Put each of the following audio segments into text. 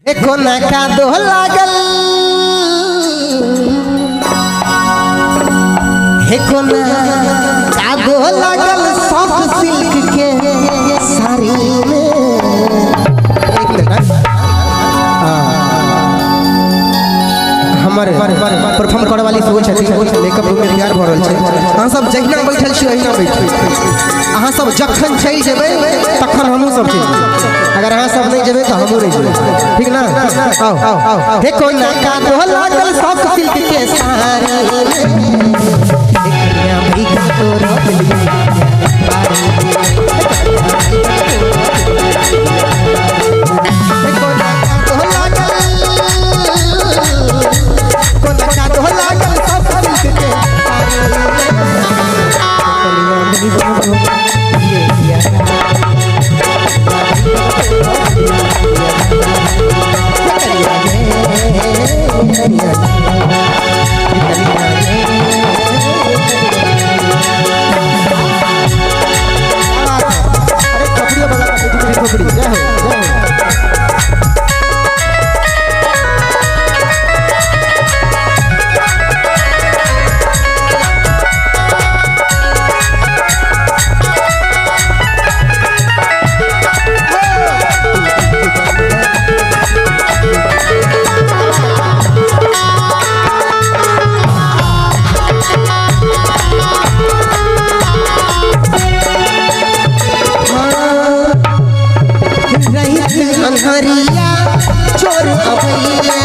कोना कादो लागल हे कोना कादो लागल सॉफ्ट सिल्क के साड़ी में। एक मिनट, हमर परफॉर्म करे वाली सेहो छथिन, मेकअप रूम में तैयार भऽ रहल छै। अहाँ सब जहिना बैठल छी ओहिना बैठू। अहाँ सब जखन चलि जेबै तखन हमहूँ सब चलि जेबै। अगर अहाँ सब नहीं जेबै तऽ हमहूँ नहि जेबै, ठीक ना? आओ आओ। हे कोना कादो लागल सॉफ्ट सिल्क के साड़ी में, हे कनिया भइगल तोरो हे कोना कादो लागल, कोना कादो लागल सॉफ्ट सिल्क के साड़ी में, कनिया भइगल तोरो अरे थपड़ी बजा, थपड़ी थपड़ी, जय हो जय हो। रहित अन्हरिया चोर अबैया,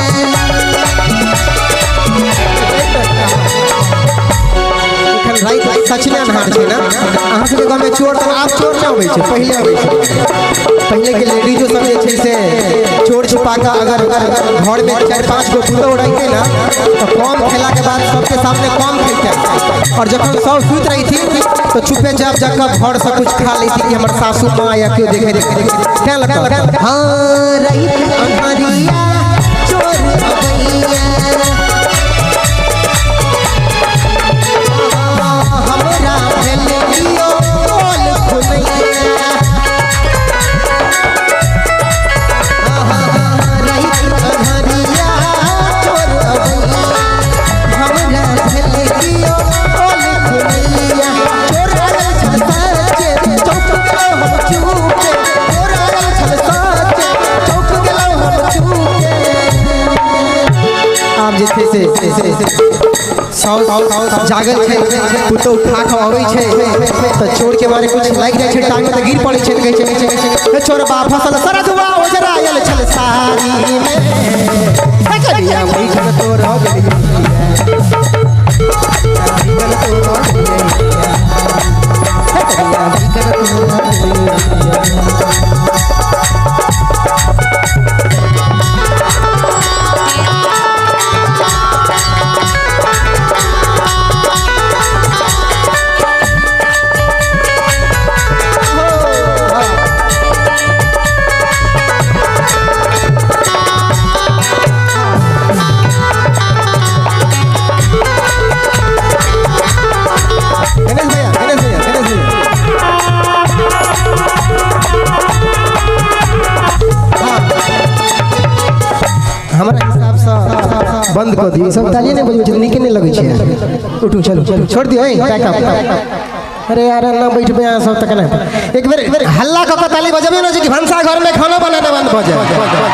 एखन राति सच में अन्हार छै ना। अहाँ सबके गाँवमे चोर तऽ आब चोर नहि अबै छै, पहिले अबै छै। पहिले के लेडीजो सब जे छै से चोर छुपा कऽ अगर घरमे 4-5 गो पुतोहु रहितै ना तऽ कम खेलाके बाद सबके सामने कम खैतै, और जखन सब सुति रहिथिन तऽ चुपे चाप जाकऽ घरसँ कुछ खा लैती कि हमर सासू माँ या केओ देखे तें लऽ कऽ। हाँ रहित अन्हरिया चोर अबैया, हमरा भेल लियो बोल खुनैया, रहित अन्हरिया चोर अबैया, हमरा भेल लियो बोल खुनैया, चोर आयल छल साँचे चौक गेलहुँ हम चूके, चोर आयल छल साँचे चौक गेलहुँ हम चूके। आब जे छै से साउस जागल छै, पुतोहु खा कऽ अबै छै तऽ चोर के मारे कुछ लागि जाइ छै टांग में तऽ गिर पड़ै छै, कहै छै हे चोरबा फसल सरधुआ ओझरायल छल साड़ी में, हे कनिया भइगल तोरो गेलिया, भइगल तोरो गेलिया, हे कनिया भइगल तोरो गेलिया। गणेश भैया, गणेश भैया, गणेश भैया। हाँ। हमरा हिसाबसँ बंद कऽ दियौ, सब तालिए नहि बजबै छै, नीके नहि लगै छै। उठू चलू, छोड़ दियौ पैकअप। अरे यार ना बैठबै अहाँ सब तऽ केना हेतै? एक बेर हल्ला कऽ कऽ ताली बजबियौ ने जे कि भनसा घरमे खाना बनेनाइ बंद भऽ जाय।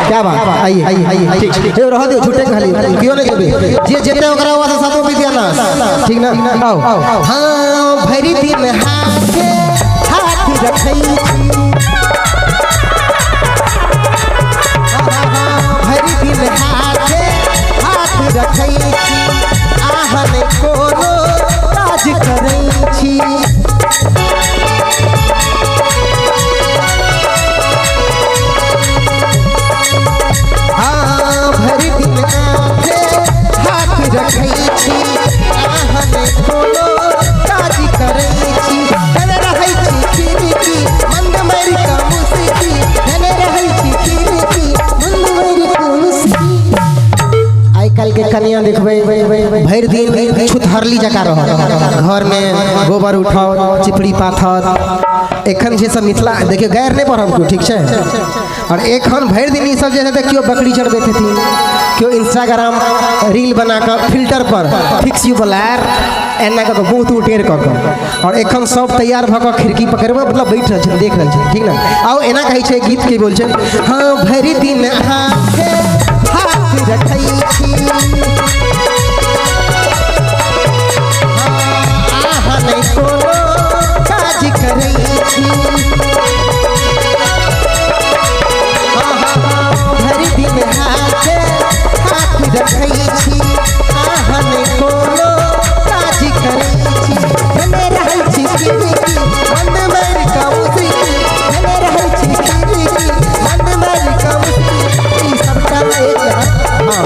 क्या बात, आइए आइए आइए, ठीक ठीक, रह दियौ, झूठे खाली केओ नहि जेबै, जे जेतै ओकरा वहाँ से सातो विद्या नाश, ठीक ना? आओ। हाँ भरि दिन हाथे हाथ रखै छी, भरि दिन हाथे हाथ रखै छी, अहाँ नहि कोनो काज करै छी। हाँ भरि दिन हाथे हाथ रखै छी, अहाँ नहि कोनो काज करै छी, केने रहै छी खिड़की मंद मारि कनिया देखबै भरि दिन छुतहरली जकाँ रहत, घरमे गोबर उठाओत, चिपड़ी पाथत। एखन जे सब मिथिला देखियौ, गैर नहि पढ़ब केओ, ठीक छै? आओर एखन भरि दिन ई सब जे छै, केओ बकरी चढ़बैत हेथिन, केओ इंस्टाग्राम रील बना कऽ फिल्टर पर फिक्स यू बलार एना कऽ कऽ मुँह तूह टेढ़ कऽ कऽ। आओर एखन सब तैयार भऽ कऽ खिड़की पकड़ि मतलब बैठ रहल छै, देख रहल छै, ठीक ने? आओ एना कहै छै गीत की बोल छै। हाँ, भरि दिन हाथे हाथ रखै छी, अहाँ नहि कोनो काज करै छी। भरि दिन हाथे हाथ रखै छी, अहाँ नहि कोनो काज करै छी। धेने रहै छी खिड़की बंद मारि कऽ मुसकी, धेने रहै छी खिड़की बंद मारि कऽ मुसकी। ई सबटा एक, हाँ,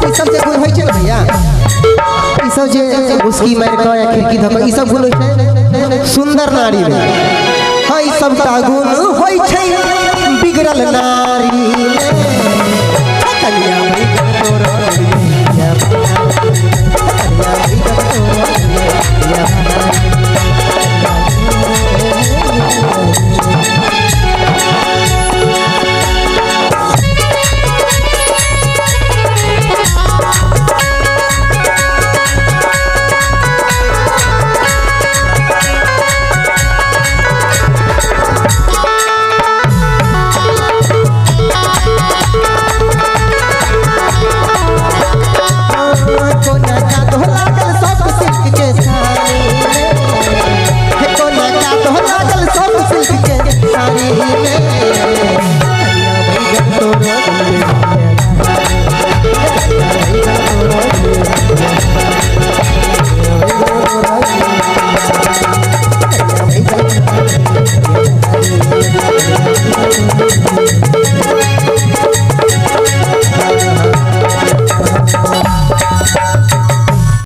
ई सब जे गुण होइ छै ने भैया, ई सब जे मुस्की मारि कऽ या खिड़की धऽ कऽ, ई सब गुण होइ छै सुन्दर नारीमे। हाँ, ई सबटा गुण होइ छै बिगड़ल नारी।